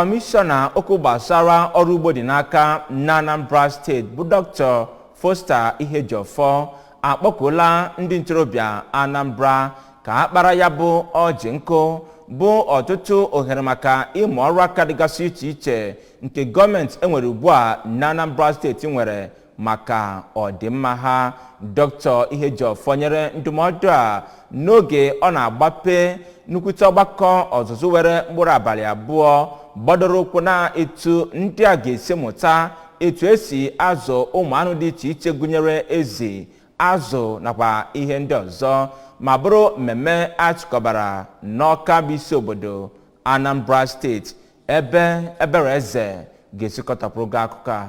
Kọmishọna okwu gbasara ọrụ ugbo dị n'aka na Anambra Steeti bụ Dr. Foster Ihejiofor akpọkuola ndị ntorobịa Anambra ka ha kpara ya bụ ọjị nkụ, bụ ọtụtụ ohere maka ịmụ ọrụ aka dịgasị iche iche nke gọọmenti enwere ugbu a na Anambra Steeti nwere maka ọdịmma ha. Dr. Ihejiofor nyere ndụmọdụ a n'oge ọ na-agbape nnukwute ọgbakọ ọzụzụ were mkpụrụ abalị 2 gbadoro ụkwụ na etu ndị a ga-esi mụta etu esi azụ ụmụ anụ dị iche iche, gụnyere ezi, azụ nakwa ihe ndị ọzọ, ma bụrụ mmemme achịkọbara n'Ọka bụ isi obodo Anambra Steeti. Ebe Ebere Eze ga-esikọtapụrụ gị akụkọ a.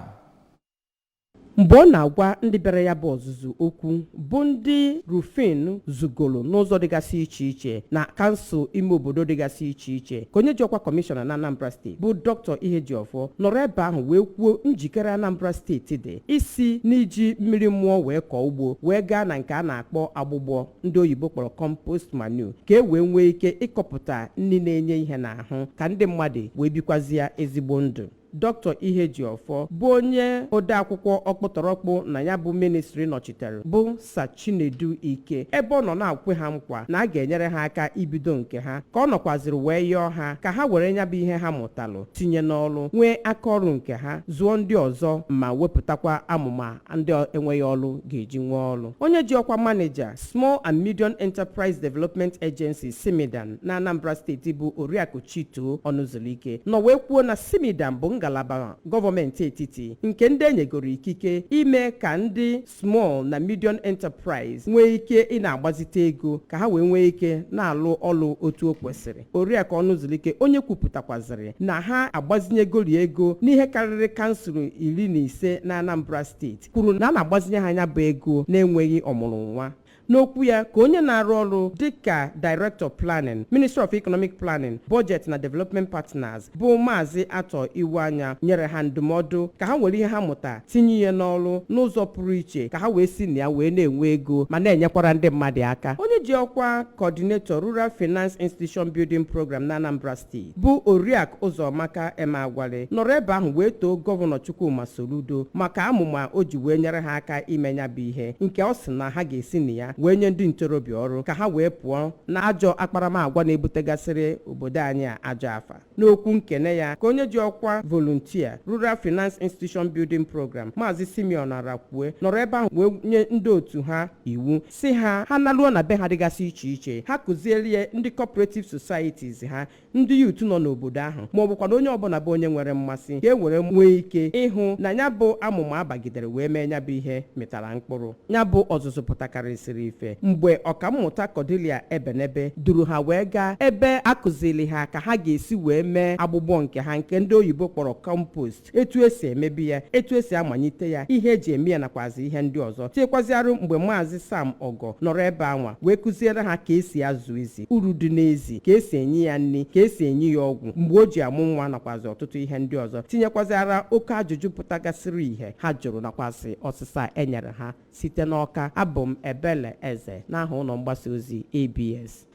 Mgbe ọ na-agwa ndị bịara ya bụ ọzụzụ okwu, bụ ndị Rufin zugoro n'ụzọ dịgasị iche iche na kansụl ime obodo dịgasị iche iche, ka onye ji ọkwa kọmishọna na Anambra Steeti bụ Dr. Ihejiofor nọrọ ebe ahụ wee kwuo njikere Anambra Steeti dị isi n'iji mmiri mmụọ wee kọọ ugbo wee gaa na nke a na-akpọ agbụgbọ ndị oyibo kpọrọ compost manure, ka e wee nwee ike ịkọpụta nri na-enye ihe n'ahụ, ka ndị mmadụ wee bikwazie ezigbo ndụ. Dr. Ihejiofor bụ onye odeakwụkwọ ọkpụtọrọkpụ na ya bụ ministri nọchitere, bụ Sir Chinedu Ike, ebe ọ nọ na-akwe ha nkwa na a ga-enyere ha aka ibido nke ha, ka ọ nọkwaziri wee yọọ ha ka ha were ya bụ ihe ha mụtalụ tinye n'ọrụ, nwee aka ọrụ nke ha, zụọ ndị ọzọ, ma wepụtakwa amụma ndị enweghị ọrụ ga-eji nwee ọrụ. Onye ji ọkwa maneja Small and Medium Enterprise Development Agency, SMEDAN, na Anambra Steeti bụ Oriakụ Chito Ọnụzulike nọ wee kwuo na SMEDAN bụ ngalaba gọọmenti etiti nke ndị enyegoro ikike ime ka ndị small na medium enterprise nwee ike ị na-agbazite ego ka ha wee nwee ike na-alụ ọlụ otu o kwesịrị. Oriakụ Ọnụzulike, onye kwupụtakwazịrị na ha agbazinyegori ego n'ihe karịrị kansụl 15 na Anambra Steeti, kwuru na a na-agbazinye ha anya bụ ego na-enweghị ọmụrụ nwa. N'okwu ya, ka onye na-arụ ọrụ dịka Director Planning, Ministry of Economic Planning, Budget na Development Partners, bụ Maazị Atọ Iwuanya, nyere ha ndụmọdụ ka ha were ihe ha mụta tinye ihe n'ọrụ n'ụzọ pụrụ iche, ka ha wee si na ya wee na-enwe ego ma na-enyekwara ndị mmadụ aka. Onye ji ọkwa Coordinator, Rural Finance Institution Building Program na Anambra Steeti bụ Oriakụ Ụzọmaka Emeagwali nọrọ ebe ahụ wee too Gọvanọ Chukwuma Soludo maka amụma o ji wee nyere ha aka ime ya bụ ihe nke ọ sị na ha ga-esi na ya wee nye ndị ntorobịa ọrụ, ka ha wee pụọ na ajọ akparamagwa na-ebutegasịrị obodo anyị a ajọ afa. N'okwu nkene ya, ka onye ji ọkwa Volunteer, Rural Finance Institution Building Program, Maazị Simeon Arakwue, nọrọ ebe ahụ wee nye ndị otu ha iwu si ha ha naluo na be ha dịgasị iche iche, ha kụzierie ndị cooperative societies ha, ndị youth nọ n'obodo ahụ, ma ọ bụkwa na onye ọbụla bụ onye nwere mmasị, ka e were nwee ike ịhụ na ya bụ amụma abagidere wee mee ya bụ ihe mịtara mkpụrụ. Ya bụ ọzụzụ pụtakarịsịrị ife mgbe Ọkammụta Cordelia Ebenebe duru ha wee gaa ebe a kụziri ha ka ha ga-esi wee mee agbụgbọ nke ha, nke ndị oyibo kpọrọ compost, etu esi emebi ya, etu esi amanyite ya, ihe eji eme ya, nakwazi ihe ndị ọzọ. Tinyekwaziarụ mgbe Maazị Sam Ọgọ nọrọ ebe anwa wee kụziere ha ka esi azụ ezi, uru dị n'ezi, ka esi enye ya nri, ka esi enye ya ọgwụ mgbe o ji amụ nwa, nakwazi ọtụtụ ihe ndị ọzọ, tinyekwaziara oke ajụjụ pụtagasịrị ihe ha jụrụ nakwazi ọsịsa enyere ha. Site n'Ọka, abụ m Ebele Eze n'aha ụlọ mgbasa ozi ABS.